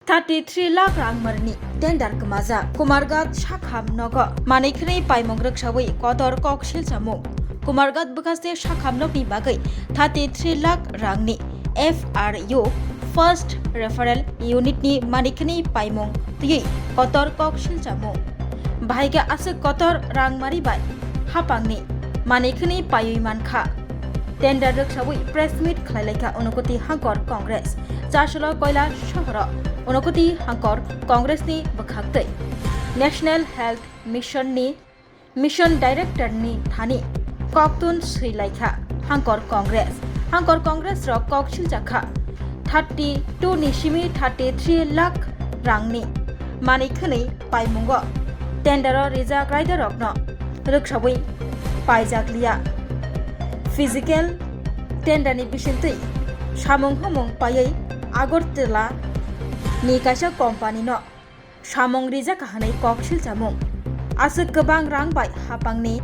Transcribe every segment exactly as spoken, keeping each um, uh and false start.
Thirty three lakh rang marni tender kwmajak. Kumarghat Sakham nogo manwi khwnwi paimung rwksawi kotor kok silchamung. Kumarghat bwkhaste Sakham nokni bagwi thirty three lakh rangni F R U, First Referral Unit ni manwi khwnwi paimung twiwi kotor kok silchamung. Bahai khe aswk kotor rang mari bai hapangni manwi khwnwi paiwi mankha. Tender rwksawi press meet khlailaikha Unokoti Hangkor Congress. Chasolo Koila sohoro Unokoti Hangkor Congress ni bwkhaktwi National Health Mission ni Mission Director ni thani koktun swilaikha Hangkor Congress. Hangkor Congress rok kok siljakha thirty two ni simi thirty three lakh rangni manwi khwnwi paimungo tendero rijak raidarokno rwksawi paijakliya. Physical tenderni bisingtwi samung humung paiwi Agartala ni kaisa company no samung rijak hwnwi kok silchamung. Aswk kwbang rang bai hapangni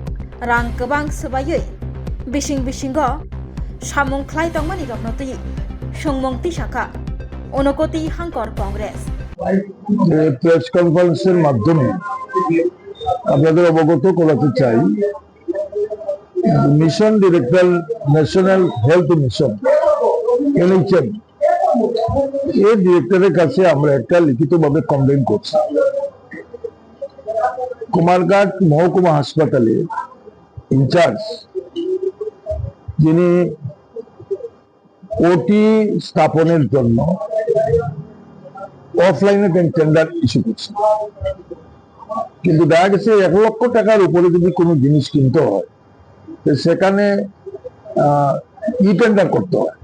rang kwbang swbaiwi bising bisingo samung khlai tongmani rokno twi songmung tisakha Unokoti Hangkor Congress. Press কনফারেন্সের মাধ্যমে আপনাদের অবগত করাতে চাই, mission director, national health mission, NHM, এর ডিরেক্টরের কাছে আমরা একটা লিখিতভাবে কমপ্লেন করছি। কুমারঘাট মহকুমা হাসপাতালে ইনচার্জ, যিনি ওটি স্থাপনের জন্য অফলাইনে টেন্ডার ইস্যু করছে, কিন্তু দেখা গেছে এক লক্ষ টাকার উপরে যদি কোনো জিনিস কিনতে হয়, তো সেখানে ই টেন্ডার করতে হয়।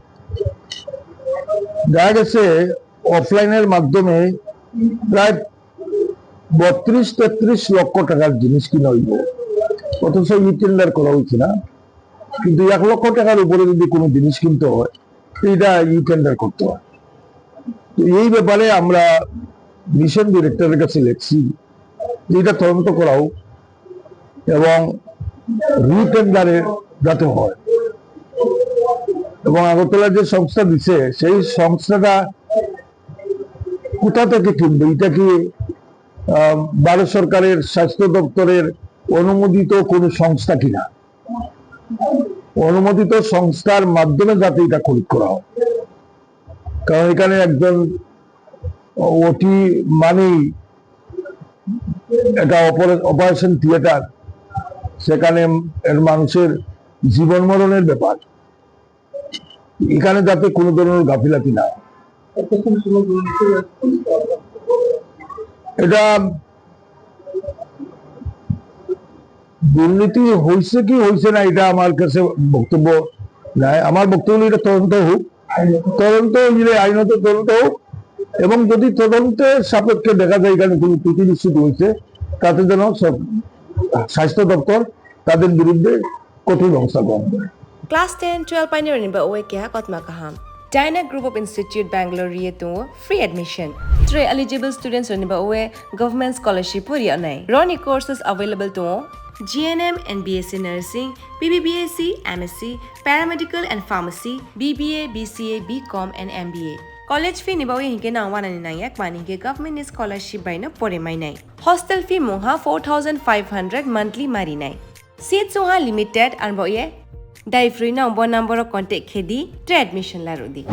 দেখা গেছে অফলাইনের মাধ্যমে প্রায় বত্রিশ তেত্রিশ লক্ষ টাকার জিনিস কিনা হইব, অথচ ই টেন্ডার করা হয়েছে না। কিন্তু এক লক্ষ টাকার উপরে যদি কোনো জিনিস কিনতে হয়, তো এটা ই টেন্ডার করতে হয়। তো এই ব্যাপারে আমরা মিশন ডিরেক্টরের কাছে লেখছি যে এটা তদন্ত করা হোক এবং রিটেন্ডারে যাতে হয়, এবং আগরতলা যে সংস্থা দিছে সেই সংস্থাটা কোথা থেকে কিনবে, এটা কি আহ, ভারত সরকারের স্বাস্থ্য দপ্তরের অনুমোদিত কোনো সংস্থা কিনা, অনুমোদিত সংস্থার মাধ্যমে যাতে এটা খরিদ করা হয়। কারণ এখানে একজন ওটি মানেই এটা অপারে-, অপারেশন থিয়েটার, সেখানে এর মানুষের জীবন মরণের ব্যাপার। এখানে যাতে কোনো ধরনের গাফিলতি না হয়। এটা দুর্নীতি হয়েছে কি হয়েছে না, এটা আমার কাছে বক্তব্য নাই। আমার বক্তব্য হলো এটা তদন্ত হোক, তদন্ত হইলে আইনত তদন্ত হোক, এবং যদি তদন্তের সাপেক্ষে দেখা যায় এখানে কোনো ত্রুটি বিচ্যুতি হয়েছে, তাতে যেন সব স্বাস্থ্য দপ্তর তাদের বিরুদ্ধে কঠোর ব্যবস্থা গ্রহণ করে। Class ten, twelve painirokni ba oe keha kotma kaham. Dyna Group of Institute Bangalore ri tongo free admission. Tre eligible students rokni ba oe government scholarship pori anai. Roni courses available tongo G N M and B S C Nursing, B B B S C, M S C, Paramedical and Pharmacy, B B A, B C A, B Com and M B A. College fee ni ba oe hinke nang wanani nangya kmani hinke government ni scholarship bai no pore mainai. Hostel fee mungha four thousand five hundred monthly marinai. Seat chungha limited, arbo ye dai free nang bo number o contact khedi, tre admission larudi.